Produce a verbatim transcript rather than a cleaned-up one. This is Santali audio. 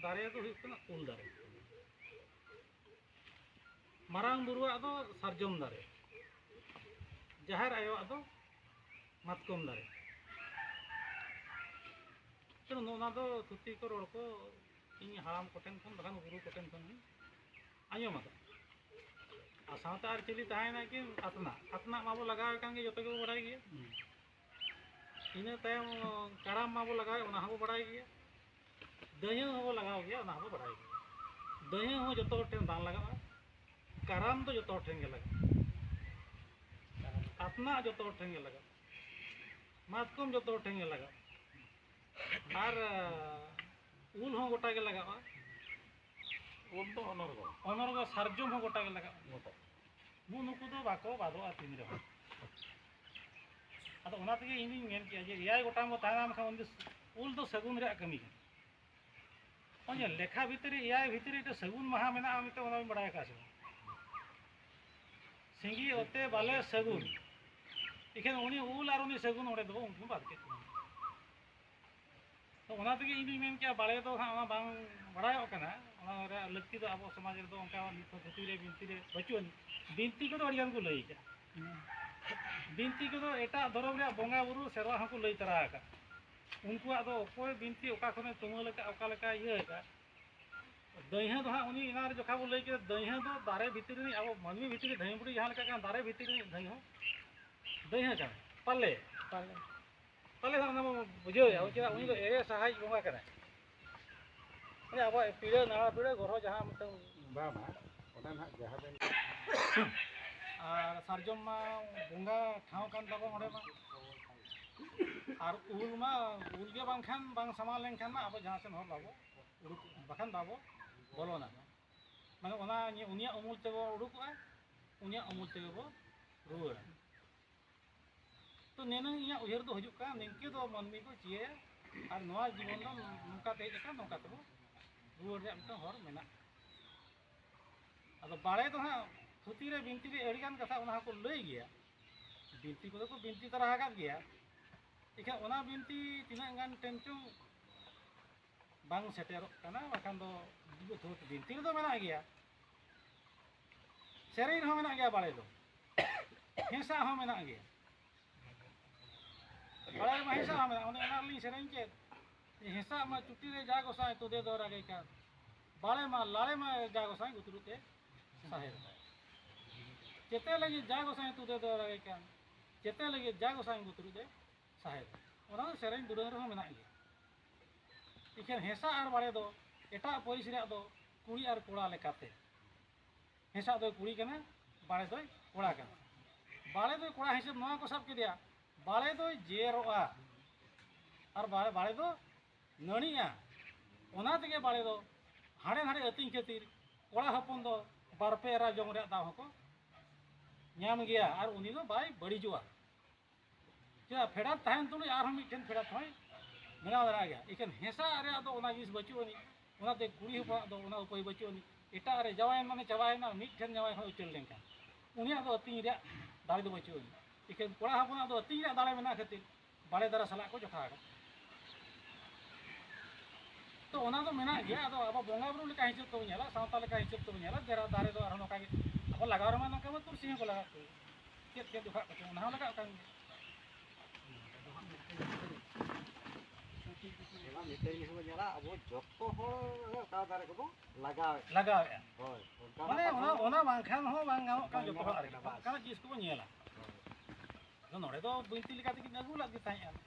ᱫᱟᱨᱮ ᱫᱚ ᱦᱩᱭᱩᱜ ᱠᱟᱱᱟ ᱩᱞ ᱫᱟᱨᱮ, ᱢᱟᱨᱟᱝ ᱵᱩᱨᱩᱣᱟᱜ ᱫᱚ ᱥᱟᱨᱡᱚᱢ ᱫᱟᱨᱮ, ᱡᱟᱦᱮᱨ ᱟᱭᱳᱣᱟᱜ ᱫᱚ ᱢᱟᱛᱠᱚᱢ ᱫᱟᱨᱮ᱾ ᱛᱚ, ᱱᱚᱜᱼᱚ ᱱᱚᱣᱟ ᱫᱚ ᱛᱷᱩᱛᱤ ᱠᱚ, ᱨᱚᱲ ᱠᱚ ᱤᱧ ᱦᱟᱲᱟᱢ ᱠᱚᱴᱷᱮᱱ ᱠᱷᱚᱱ, ᱵᱟᱠᱷᱟᱱ ᱜᱩᱨᱩ ᱠᱚᱴᱷᱮᱱ ᱠᱷᱚᱱ ᱦᱚᱸᱧ ᱟᱸᱡᱚᱢ ᱟᱠᱟᱫᱟ᱾ ᱟᱨ ᱥᱟᱶᱛᱮ ᱟᱨ ᱪᱤᱞᱤ ᱛᱟᱦᱮᱸᱭᱮᱱᱟ ᱠᱤᱱ? ᱟᱛᱱᱟᱜ᱾ ᱟᱛᱱᱟᱜ ᱢᱟᱵᱚ ᱞᱟᱜᱟᱣ ᱟᱠᱟᱱ ᱜᱮ, ᱡᱚᱛᱚ ᱜᱮᱵᱚ ᱵᱟᱲᱟᱭ ᱜᱮᱭᱟ᱾ ᱤᱱᱟᱹ ᱛᱟᱭᱚᱢ ᱠᱟᱨᱟᱢ ᱢᱟᱵᱚ ᱞᱟᱜᱟᱣᱮᱫ, ᱚᱱᱟ ᱦᱚᱸᱵᱚ ᱵᱟᱲᱟᱭ ᱜᱮᱭᱟ᱾ ᱫᱟᱹᱭᱦᱟᱹ ᱦᱚᱸᱵᱚ ᱞᱟᱜᱟᱣ ᱜᱮᱭᱟ, ᱚᱱᱟ ᱦᱚᱸᱵᱚ ᱵᱟᱲᱟᱭ ᱜᱮᱭᱟ᱾ ᱫᱟᱹᱭᱦᱟᱹ ᱦᱚᱸ ᱡᱚᱛᱚ ᱦᱚᱲ ᱴᱷᱮᱱ ᱵᱟᱝ ᱞᱟᱜᱟᱜᱼᱟ᱾ ᱠᱟᱨᱟᱢ ᱫᱚ ᱡᱚᱛᱚ ᱦᱚᱲ ᱴᱷᱮᱱ ᱜᱮ ᱞᱟᱜᱟᱜᱼᱟ᱾ ᱟᱛᱱᱟᱜ ᱡᱚᱛᱚ ᱦᱚᱲ ᱴᱷᱮᱱ ᱜᱮ ᱞᱟᱜᱟᱜᱼᱟ᱾ ᱢᱟᱛᱠᱚᱢ ᱡᱚᱛᱚ ᱦᱚᱲ ᱴᱷᱮᱱ ᱜᱮ ᱞᱟᱜᱟᱜᱼᱟ᱾ ᱟᱨ, ᱟᱸ, ᱩᱞ ᱦᱚᱸ ᱜᱚᱴᱟ ᱜᱮ ᱞᱟᱜᱟᱜᱼᱟ᱾ ᱩᱞ ᱫᱚ ᱚᱱᱚᱨᱜᱚ᱾ ᱚᱱᱚᱨᱜᱚ ᱥᱟᱨᱡᱚᱢ ᱦᱚᱸ ᱜᱚᱴᱟ ᱜᱮ ᱞᱟᱜᱟᱜᱼᱟ᱾ ᱜᱚᱴᱟ᱾ ᱱᱩᱜᱼᱩ ᱱᱩᱠᱩ ᱫᱚ ᱵᱟᱠᱚ ᱵᱟᱫᱚᱜᱼᱟ ᱛᱤᱱ ᱨᱮᱦᱚᱸ᱾ ᱟᱫᱚ ᱚᱱᱟ ᱛᱮᱜᱮ ᱤᱧ ᱫᱩᱧ ᱢᱮᱱ ᱠᱮᱜᱼᱟ ᱡᱮ ᱮᱭᱟᱭ ᱜᱚᱴᱟᱝ ᱵᱚ ᱛᱟᱦᱮᱱᱟ, ᱢᱮᱱᱠᱷᱟᱱ ᱩᱱ ᱫᱚ ᱩᱞ ᱫᱚ ᱥᱟᱹᱜᱩᱱ ᱨᱮᱭᱟᱜ ᱠᱟᱹᱢᱤ ᱠᱟᱱᱟ᱾ ᱱᱚᱜᱼᱚᱭ ᱡᱮ ᱞᱮᱠᱷᱟ ᱵᱷᱤᱛᱨᱤ ᱨᱮ, ᱮᱭᱟᱭ ᱵᱷᱤᱛᱨᱤ ᱨᱮ ᱢᱤᱫᱴᱮᱱ ᱥᱟᱹᱜᱩᱱ ᱢᱟᱦᱟ ᱢᱮᱱᱟᱜᱼᱟ ᱢᱮᱱᱛᱮ, ᱚᱱᱟ ᱵᱤᱱ ᱵᱟᱲᱟᱭ ᱟᱠᱟᱫ ᱥᱮ ᱵᱟᱝ? ᱥᱤᱸᱜᱤ ᱚᱛᱮ ᱵᱟᱞᱮ ᱥᱟᱹᱜᱩᱱ᱾ ᱮᱠᱷᱮᱱ ᱩᱱᱤ ᱩᱞ ᱟᱨ ᱩᱱᱤ ᱥᱟᱹᱜᱩᱱ ᱚᱸᱰᱮ ᱫᱚ ᱩᱱᱠᱤᱱ ᱵᱟᱫ ᱠᱮᱫ ᱠᱤᱱᱟ᱾ ᱛᱚ, ᱚᱱᱟ ᱛᱮᱜᱮ ᱤᱧ ᱫᱩᱧ ᱢᱮᱱ ᱠᱮᱭᱟ, ᱵᱟᱲᱮ ᱫᱚ ᱦᱟᱸᱜ ᱚᱱᱟ ᱵᱟᱝ ᱵᱟᱲᱟᱭᱚᱜ ᱠᱟᱱᱟ, ᱚᱱᱟ ᱨᱮᱭᱟᱜ ᱞᱟᱹᱠᱛᱤ ᱫᱚ ᱟᱵᱚ ᱥᱚᱢᱟᱡᱽ ᱨᱮᱫᱚ ᱚᱱᱠᱟ ᱱᱤᱛ ᱦᱚᱸ ᱛᱷᱩᱛᱤ ᱨᱮ, ᱵᱤᱱᱛᱤ ᱨᱮ ᱵᱟᱹᱪᱩᱜ ᱟᱹᱱᱤᱡ᱾ ᱵᱤᱱᱛᱤ ᱠᱚᱫᱚ ᱟᱹᱰᱤ ᱜᱟᱱ ᱠᱚ ᱞᱟᱹᱭ ᱟᱠᱟᱫᱼᱟ᱾ ᱵᱤᱱᱛᱤ ᱠᱚᱫᱚ ᱮᱴᱟᱜ ᱫᱷᱚᱨᱚᱢ ᱨᱮᱭᱟᱜ ᱵᱚᱸᱜᱟ ᱵᱩᱨᱩ ᱥᱮᱨᱣᱟ ᱦᱚᱸᱠᱚ ᱞᱟᱹᱭ ᱛᱚᱨᱟ ᱟᱠᱟᱫᱼᱟ᱾ ᱩᱱᱠᱩᱣᱟᱜ ᱫᱚ ᱚᱠᱚᱭ ᱵᱤᱱᱛᱤ ᱚᱠᱟ ᱠᱷᱚᱱᱮ ᱛᱩᱢᱟᱹᱞ ᱟᱠᱟᱫ, ᱚᱠᱟ ᱞᱮᱠᱟᱭ ᱤᱭᱟᱹ ᱟᱠᱟᱫ, ᱫᱟᱹᱭᱦᱟᱹ ᱫᱚ ᱦᱟᱸᱜ ᱩᱱᱤ ᱮᱱᱟᱝ ᱨᱮ ᱡᱚᱠᱷᱟ ᱵᱚ ᱞᱟᱹᱭ ᱠᱮᱫᱟ, ᱫᱟᱹᱭᱦᱟᱹ ᱫᱚ ᱫᱟᱨᱮ ᱵᱷᱤᱛᱨᱤ ᱨᱤᱱᱤᱡ, ᱟᱵᱚ ᱢᱟᱹᱱᱢᱤ ᱵᱷᱤᱛᱨᱤ ᱨᱤᱱᱤᱡ ᱫᱷᱟᱹᱭ ᱵᱩᱰᱷᱤ ᱡᱟᱦᱟᱸ ᱞᱮᱠᱟ ᱠᱟᱱᱟ, ᱫᱟᱨᱮ ᱵᱷᱤᱛᱨᱤ ᱨᱤᱱᱤᱡ ᱫᱟᱹᱭᱦᱟᱹ, ᱫᱟᱹᱭᱦᱟᱹ ᱠᱟᱱᱟ᱾ ᱯᱟᱞᱮ᱾ ᱯᱟᱞᱮ᱾ ᱯᱟᱞᱮ ᱦᱟᱸᱜ ᱚᱱᱟ ᱵᱚ ᱵᱩᱡᱷᱟᱹᱣᱮᱭᱟ, ᱪᱮᱫᱟᱜ ᱩᱱᱤ ᱫᱚ ᱮᱲᱮ ᱥᱟᱦᱟᱭᱤᱡ ᱵᱚᱸᱜᱟ ᱠᱟᱱᱟᱭ᱾ ᱢᱟᱱᱮ ᱟᱵᱚᱣᱟᱜ ᱯᱤᱲᱟᱹ, ᱱᱟᱣᱟ ᱯᱤᱲᱟᱹ, ᱜᱚᱨᱦᱚ ᱡᱟᱦᱟᱸ ᱢᱤᱫᱴᱟᱝ ᱵᱟᱝ, ᱵᱟᱝ᱾ ᱚᱱᱟ ᱱᱟᱦᱟᱜ ᱡᱟᱦᱟᱸ ᱵᱮᱱ ᱟᱨ ᱥᱟᱨᱡᱚᱢ ᱢᱟ ᱵᱚᱸᱜᱟ ᱴᱷᱟᱶ ᱠᱟᱱ ᱛᱟᱵᱚᱱ ᱚᱸᱰᱮ ᱢᱟ᱾ ᱟᱨ ᱩᱞ ᱢᱟ, ᱩᱞ ᱜᱮ ᱵᱟᱝᱠᱷᱟᱱ, ᱵᱟᱝ ᱥᱟᱢᱟᱣ ᱞᱮᱱᱠᱷᱟᱱ ᱢᱟ ᱟᱵᱚ ᱡᱟᱦᱟᱸ ᱥᱮᱱ ᱦᱚᱨ ᱵᱟᱵᱚ ᱩᱰᱩᱠᱚᱜᱼᱟ, ᱵᱟᱠᱷᱟᱱ ᱵᱟᱵᱚ ᱵᱚᱞᱚᱱᱟ᱾ ᱢᱟᱱᱮ ᱚᱱᱟ ᱩᱱᱤᱭᱟᱜ ᱩᱢᱩᱞ ᱛᱮᱵᱚ ᱩᱰᱩᱠᱚᱜᱼᱟ, ᱩᱱᱤᱭᱟᱜ ᱩᱢᱩᱞ ᱛᱮᱜᱮ ᱵᱚ ᱨᱩᱣᱟᱹᱲᱟ᱾ ᱛᱚ ᱱᱤᱱᱟᱹᱝ ᱤᱧᱟᱹᱜ ᱩᱭᱦᱟᱹᱨ ᱫᱚ ᱦᱤᱡᱩᱜ ᱠᱟᱱᱟ, ᱱᱤᱝᱠᱟᱹ ᱫᱚ ᱢᱟᱹᱱᱢᱤ ᱠᱚ ᱪᱤᱭᱟᱹᱭᱟ, ᱟᱨ ᱱᱚᱣᱟ ᱡᱤᱵᱚᱱ ᱫᱚ ᱱᱚᱝᱠᱟ ᱛᱮ ᱦᱮᱡ ᱟᱠᱟᱱ, ᱱᱚᱝᱠᱟ ᱛᱮᱵᱚ ᱨᱩᱣᱟᱹᱲ ᱨᱮᱭᱟᱜ ᱢᱤᱫᱴᱟᱝ ᱦᱚᱨ ᱢᱮᱱᱟᱜᱼᱟ᱾ ᱟᱫᱚ ᱵᱟᱲᱮ ᱫᱚ ᱦᱟᱸᱜ ᱛᱷᱩᱛᱤ ᱨᱮ, ᱵᱤᱱᱛᱤ ᱨᱮ ᱟᱹᱰᱤᱜᱟᱱ ᱠᱟᱛᱷᱟ ᱚᱱᱟ ᱦᱚᱸᱠᱚ ᱞᱟᱹᱭ ᱜᱮᱭᱟ, ᱵᱤᱱᱛᱤ ᱠᱚᱫᱚ ᱠᱚ ᱵᱤᱱᱛᱤ ᱛᱟᱨᱟ ᱟᱠᱟᱫ ᱜᱮᱭᱟ᱾ ᱮᱱᱠᱷᱟᱱ ᱚᱱᱟ ᱵᱤᱱᱛᱤ ᱛᱤᱱᱟᱹᱜ ᱜᱟᱱ ᱴᱷᱮᱱ ᱪᱚᱝ ᱵᱟᱝ ᱥᱮᱴᱮᱨᱚᱜ ᱠᱟᱱᱟ, ᱵᱟᱠᱷᱟᱱ ᱫᱚ ᱵᱤᱱᱛᱤ ᱨᱮᱫᱚ ᱢᱮᱱᱟᱜ ᱜᱮᱭᱟ, ᱥᱮᱨᱮᱧ ᱨᱮᱦᱚᱸ ᱢᱮᱱᱟᱜ ᱜᱮᱭᱟ ᱵᱟᱲᱮ ᱫᱚ, ᱦᱮᱸᱥᱟᱜ ᱦᱚᱸ ᱢᱮᱱᱟᱜ ᱜᱮᱭᱟ᱾ ᱵᱟᱲᱮ ᱨᱮᱢᱟ ᱦᱮᱸᱥᱟᱜ ᱦᱚᱸ ᱢᱮᱱᱟᱜ, ᱚᱱᱮ ᱚᱱᱟ ᱨᱮᱞᱤᱧ ᱥᱮᱨᱮᱧ ᱠᱮᱫ, ᱦᱮᱸᱥᱟᱜ ᱢᱟ ᱪᱩᱴᱤ ᱨᱮ ᱡᱟ ᱜᱚᱸᱥᱟᱭ ᱛᱩᱫᱮ ᱫᱚ ᱨᱟᱜᱮ ᱠᱟᱱ, ᱵᱟᱲᱮ ᱢᱟ ᱞᱟᱲᱮ ᱢᱟ ᱡᱟ ᱜᱚᱸᱥᱟᱭ ᱜᱩᱛᱨᱩ ᱛᱮ ᱥᱟᱦᱮᱫ᱾ ᱪᱮᱛᱮ ᱞᱟᱹᱜᱤᱫ ᱡᱟ ᱜᱚᱸᱥᱟᱭ ᱛᱩᱫᱮ ᱫᱚ ᱨᱟᱜᱮ ᱠᱟᱱ, ᱪᱮᱛᱮ ᱞᱟᱹᱜᱤᱫ ᱡᱟ ᱜᱚᱸᱥᱟᱭ ᱜᱩᱛᱨᱩ ᱛᱮ ᱥᱟᱦᱮᱫ᱾ ᱚᱱᱟ ᱫᱚ ᱥᱮᱨᱮᱧ ᱫᱩᱨᱟᱹᱝ ᱨᱮᱦᱚᱸ ᱢᱮᱱᱟᱜ ᱜᱮᱭᱟ᱾ ᱮᱠᱷᱮᱱ ᱦᱮᱸᱥᱟᱜ ᱟᱨ ᱵᱟᱲᱮ ᱫᱚ ᱮᱴᱟᱜ ᱯᱟᱹᱨᱤᱥ ᱨᱮᱭᱟᱜ ᱫᱚ ᱠᱩᱲᱤ ᱟᱨ ᱠᱚᱲᱟ ᱞᱮᱠᱟᱛᱮ, ᱦᱮᱸᱥᱟᱜ ᱫᱚᱭ ᱠᱩᱲᱤ ᱠᱟᱱᱟ, ᱵᱟᱲᱮ ᱫᱚᱭ ᱠᱚᱲᱟ ᱠᱟᱱᱟ᱾ ᱵᱟᱲᱮ ᱫᱚᱭ ᱠᱚᱲᱟ ᱦᱤᱥᱟᱹᱵ ᱱᱚᱣᱟ ᱠᱚ ᱥᱟᱵ ᱠᱮᱫᱮᱭᱟ, ᱵᱟᱲᱮ ᱫᱚᱭ ᱡᱮᱨᱚᱜᱼᱟ ᱟᱨ ᱵᱟᱲᱮ, ᱵᱟᱲᱮ ᱫᱚ ᱱᱟᱹᱲᱤᱜᱼᱟ᱾ ᱚᱱᱟ ᱛᱮᱜᱮ ᱵᱟᱲᱮ ᱫᱚ ᱦᱟᱸᱰᱮ ᱱᱟᱰᱮ ᱟᱹᱛᱤᱧ ᱠᱷᱟᱹᱛᱤᱨ ᱠᱚᱲᱟ ᱦᱚᱯᱚᱱ ᱫᱚ ᱵᱟᱨ ᱯᱮ ᱮᱨᱟ ᱡᱚᱝ ᱨᱮᱭᱟᱜ ᱫᱟᱣ ᱦᱚᱸᱠᱚ ᱧᱟᱢ ᱜᱮᱭᱟ ᱟᱨ ᱩᱱᱤ ᱫᱚ ᱵᱟᱭ ᱵᱟᱹᱲᱤᱡᱚᱜᱼᱟ᱾ ᱪᱮᱫᱟᱜ, ᱯᱷᱮᱰᱟᱛ ᱛᱟᱦᱮᱱ ᱛᱩᱞᱩᱡ ᱟᱨᱦᱚᱸ ᱢᱤᱫᱴᱷᱮᱱ ᱯᱷᱮᱰᱟᱛ ᱦᱚᱸᱭ ᱵᱮᱱᱟᱣ ᱫᱟᱲᱮᱭᱟᱜ ᱜᱮᱭᱟ᱾ ᱮᱠᱷᱮᱱ ᱦᱮᱸᱥᱟᱜ ᱨᱮᱭᱟᱜ ᱫᱚ ᱚᱱᱟ ᱡᱤᱱᱤᱥ ᱵᱟᱹᱪᱩᱜ ᱟᱹᱱᱤᱡ, ᱚᱱᱟᱛᱮ ᱠᱩᱲᱤ ᱦᱚᱯᱚᱱᱟᱜ ᱫᱚ ᱚᱱᱟ ᱩᱯᱟᱹᱭ ᱵᱟᱹᱪᱩᱜ ᱟᱹᱱᱤᱡ᱾ ᱮᱴᱟᱜ ᱨᱮ ᱡᱟᱶᱟᱭᱮᱱ ᱢᱟᱱᱮ ᱪᱟᱵᱟᱭᱮᱱᱟ, ᱢᱤᱫᱴᱷᱮᱱ ᱡᱟᱶᱟᱭ ᱦᱚᱸ ᱩᱪᱟᱹᱲ ᱞᱮᱱᱠᱷᱟᱱ ᱩᱱᱤᱭᱟᱜ ᱫᱚ ᱟᱹᱛᱤᱧ ᱨᱮᱭᱟᱜ ᱫᱟᱲᱮ ᱫᱚ ᱵᱟᱹᱪᱩᱜ ᱟᱹᱱᱤᱡ᱾ ᱮᱠᱷᱮᱱ ᱠᱚᱲᱟ ᱦᱚᱯᱚᱱᱟᱜ ᱫᱚ ᱟᱹᱛᱤᱧ ᱨᱮᱭᱟᱜ ᱫᱟᱲᱮ ᱢᱮᱱᱟᱜ ᱠᱷᱟᱹᱛᱤᱨ ᱵᱟᱲᱮ ᱫᱟᱨᱮ ᱥᱟᱞᱟᱜ ᱠᱚ ᱡᱚᱴᱟᱣ ᱟᱠᱟᱱᱟ᱾ ᱛᱚ, ᱚᱱᱟ ᱫᱚ ᱢᱮᱱᱟᱜ ᱜᱮᱭᱟ᱾ ᱟᱫᱚ ᱟᱵᱚ ᱵᱚᱸᱜᱟ ᱵᱩᱨᱩ ᱞᱮᱠᱟ ᱦᱤᱥᱟᱹᱵ ᱛᱮᱵᱚᱱ ᱧᱮᱞᱟ, ᱥᱟᱶᱛᱟ ᱞᱮᱠᱟ ᱦᱤᱥᱟᱹᱵ ᱛᱮᱵᱚᱱ ᱧᱮᱞᱟ, ᱫᱮᱨᱟ ᱫᱟᱨᱮ ᱫᱚ ᱟᱨᱦᱚᱸ ᱱᱚᱝᱠᱟ ᱜᱮ ᱟᱵᱚ ᱞᱟᱜᱟᱣ ᱨᱮᱢᱟ ᱱᱚᱝᱠᱟ ᱢᱟ ᱛᱩᱞᱥᱤ ᱦᱚᱸᱠᱚ ᱞᱟᱜᱟᱣ ᱠᱚ, ᱪᱮᱫ ᱪᱮᱫ ᱡᱚᱠᱷᱟᱜ ᱠᱚᱪᱚ ᱚᱱᱟ ᱦᱚᱸ ᱞᱟᱜᱟᱣ ᱠᱟᱱ ᱜᱮᱭᱟ᱾ ᱚᱱᱟ ᱢᱤᱫᱴᱮᱱ ᱡᱤᱱᱤᱥ ᱵᱚᱱ ᱧᱮᱞᱟ, ᱟᱵᱚ ᱡᱚᱛᱚ ᱦᱚᱲ ᱚᱠᱟ ᱫᱟᱨᱮ ᱠᱚᱵᱚᱱ ᱞᱟᱜᱟᱣᱮᱫ᱾ ᱞᱟᱜᱟᱣᱮᱫᱼᱟ᱾ ᱦᱳᱭ, ᱚᱱᱠᱟ ᱢᱟᱱᱮ ᱵᱮᱯᱟᱨ ᱚᱱᱟ, ᱫᱚ ᱚᱱᱟ ᱵᱟᱝᱠᱷᱟᱱ ᱦᱚᱸ ᱵᱟᱝ ᱜᱟᱱᱚᱜ ᱠᱟᱱᱟ, ᱵᱟᱝ ᱡᱚᱛᱚ ᱜᱟᱱᱚᱜ ᱦᱚᱲ ᱟᱨᱠᱤ ᱠᱟᱱᱟ, ᱵᱟᱥ᱾ ᱚᱱᱠᱟᱱᱟᱜ ᱡᱤᱱᱤᱥ ᱠᱚᱵᱚᱱ ᱧᱮᱞᱟ᱾ ᱦᱳᱭ᱾ ᱟᱫᱚ ᱱᱚᱰᱮ ᱫᱚ ᱵᱤᱱᱛᱤ ᱞᱮᱠᱟ ᱛᱮᱜᱮᱧ ᱟᱹᱜᱩ ᱞᱮᱫ ᱜᱮ ᱛᱟᱦᱮᱸᱫᱼᱟ᱾